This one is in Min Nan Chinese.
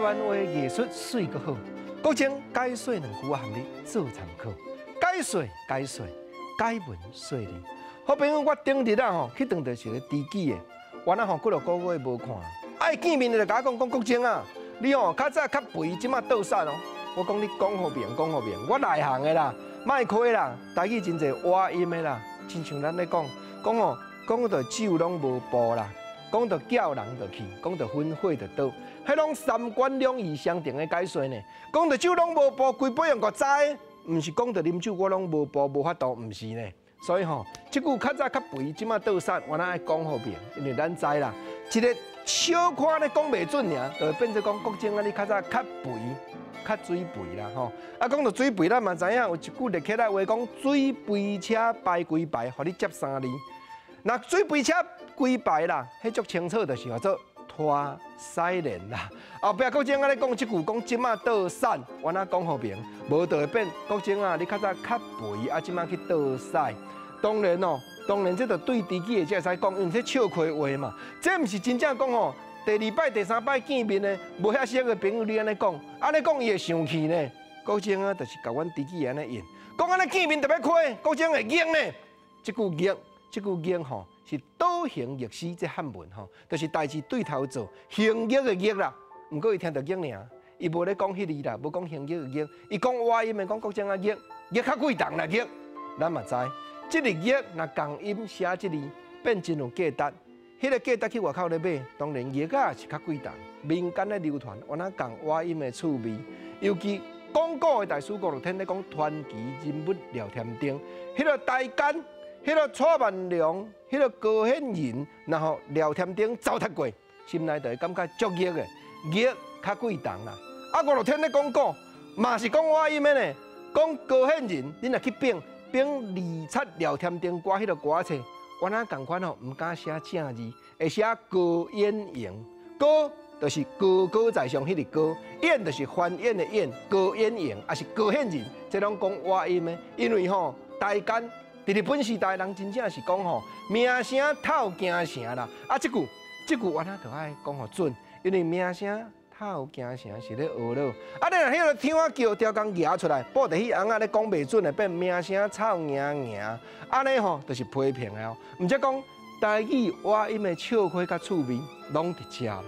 灣話藝術媠閣好。國情解說兩句，我含你做參考。解說解說，解文說理。好朋友，我頂日啊吼去撞著一个知己的，原來吼幾落個月無看，愛見面就共我講講國情啊，你吼較早較肥，這馬倒瘦哦。我講你講予明，講予明，我內行的啦，莫開啦，台語真濟倚音的啦，親像咱咧講，講吼講著酒攏無步啦，講著叫人就去，講著粉火就倒，彼攏三觀兩義相成的解說呢。講著酒攏無步，規擺用個知，毋是講著啉酒我攏無步無法度，毋是呢。所以吼，這句較早較肥，這馬倒瘦，我若愛講予明，因為咱知啦，一个小可咧講袂準爾，就會變做講國情啊，你較早較肥，較水肥啦吼。啊，講著水肥，咱嘛知影有一句立起來話講水肥車排規排，予你接三字。若水肥車規排啦，彼足清楚就是叫做拖屎鏈啦。後壁國情啊咧講這句講這馬倒瘦，我若講予明，無就會變國情啊，你較早較肥，啊，這馬去倒屎。當然哦，當然這就對知己的才會使講，因為這笑開話嘛。這毋是真正講吼，第二擺、第三擺見面的，無遐熟的朋友，你按呢講，按呢講伊會生氣呢。國情啊，就是共阮知己按呢用，講按呢見面特別虧，國情會逆呢。這句逆，這句逆吼是倒行逆施，這漢文吼，就是代誌對頭做，行逆的逆啦。毋過伊聽著逆爾，伊無咧講彼字啦，無講行逆的逆，伊講倚音的講國情啊逆，逆較貴重啦逆，咱嘛知。這个逆若仝音寫這字，變真有價值。彼个價值去外口咧買，當然玉仔是較貴重。民間咧流傳，原來仝倚音的趣味。尤其講古的大師吳樂天咧講傳奇人物廖添丁，彼个台奸，彼个蔡萬良，彼个高顯仁，然後廖添丁糟蹋過，心內就會感覺足逆的，玉較貴重啦。啊，吳樂天咧講古，嘛是講倚音的呢，講高顯仁，恁若去反。反二七廖添丁歌彼个歌冊，原來仝款吼，毋敢寫正字，會寫高演榮。高就是高高在上彼个高，演就是繁衍的衍，高演榮，抑是高顯仁，這攏講倚音的。因為吼，台奸佇日本時代，人真正是講吼，名聲透京城啦。啊，這句這句原來就愛講予準，因為名聲透京城是咧學咯，啊！你若彼个聽我叫刁工舉出來，布袋戲尪仔咧講袂準的，變名聲臭贏贏，按呢吼就是批評的哦。毋則講台語倚音的笑話佮趣味攏佇遮。